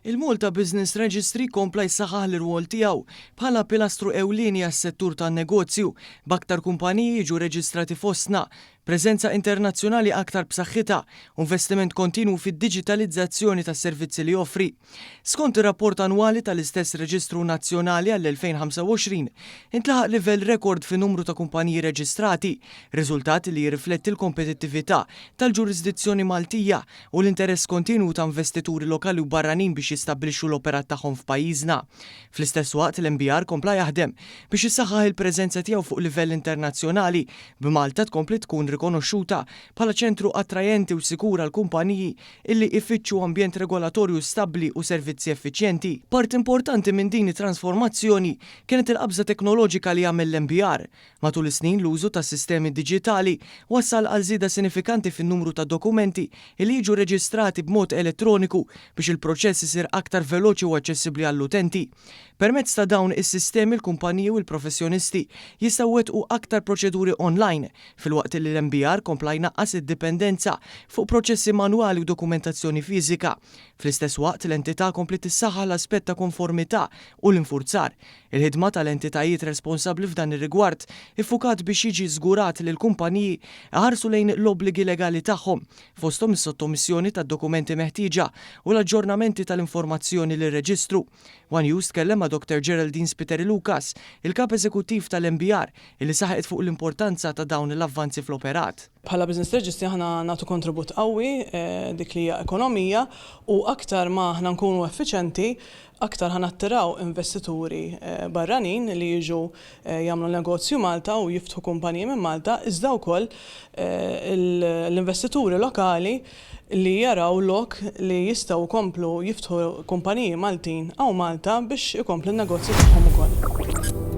Il-Malta Business Registry kompla jsaħħaħ l-irwol tiegħu bħala pilastru ewlieni għas-settur tan-negozju, b'aktar kumpaniji jiġu reġistrati fostna, preżenza internazzjonali aktar b'saħħitha u investiment kontinwu fid-diġitalizzazzjoni tas-servizzi li joffri. Skont ir-rapport annwali tal-istess Reġistru Nazzjonali għall-2025, intlaħaq livell rekord fin-numru ta' kumpaniji reġistrati, riżultat li jirrifletti l-kompetittività tal-ġurisdizzjoni Maltija u l-interess kontinwu ta' investituri lokali u barranin biex jistabbilixxu l-operat tagħhom f'pajjiżna. Fl-istess waqt, l-MBR kompla jaħdem biex isaħħaħ il-preżenza tiegħu fuq livell internazzjonali, b'Malta tkompli tkun rikonoxxuta bħala ċentru attrajenti u sikur għall-kumpaniji illi ifittxu ambjent regolatorju stabbli u servizzi effiċjenti. Parti importanti minn din it-transformazzjoni kienet il-qabża teknoloġika li għamel l-MBR. Matul is-snin l-użu ta' sistemi diġitali wassal għal żieda sinifikanti fin-numru ta' dokumenti li jiġu reġistrati b'mod elettroniku biex il-proċess isir aktar veloċi u aċċessibbli għall-utenti. Permezz ta' dawn is-sistemi l-kumpaniji u l-professjonisti jistgħu jwettqu aktar proċeduri online, filwaqt li l-MBR kompla jnaqqas id-dipendenza fuq proċessi manwali u dokumentazzjoni fiżika. Fl-istess waqt, l-entità kompliet issaħħaħ l-aspett ta' konformità u l-infurzar. Il-ħidma tal-entitajiet responsabbli f'dan ir-rigward iffukat biex jiġi żgurat li l-kumpaniji iħarsu lejn l-obbligi legali tagħhom, fosthom is-sottomissjoni tad-dokumenti meħtieġa u l-aġġornamenti tal-informazzjoni lir-Reġistru. One News tkellem ma' Dr Geraldine Spiteri Lucas, il-Kap Eżekuttiv tal-MBR, illi saħqet fuq l-importanza ta' dawn l-avvanzi fl-operat. Bħala Business Registry aħna nagħtu kontribut qawwi dik li hija ekonomija u aktar ma aħna nkunu effiċenti aktar ħa nattiraw investituri barranin li jiġu jagħmlu negozju Malta u jiftħu kumpaniji minn Malta, iżda wkoll l-investituri lokali li jaraw lok li jistgħu jkomplu jiftħu kumpaniji Maltin hawn Malta biex ikomplu n-negozji tagħhom ukoll.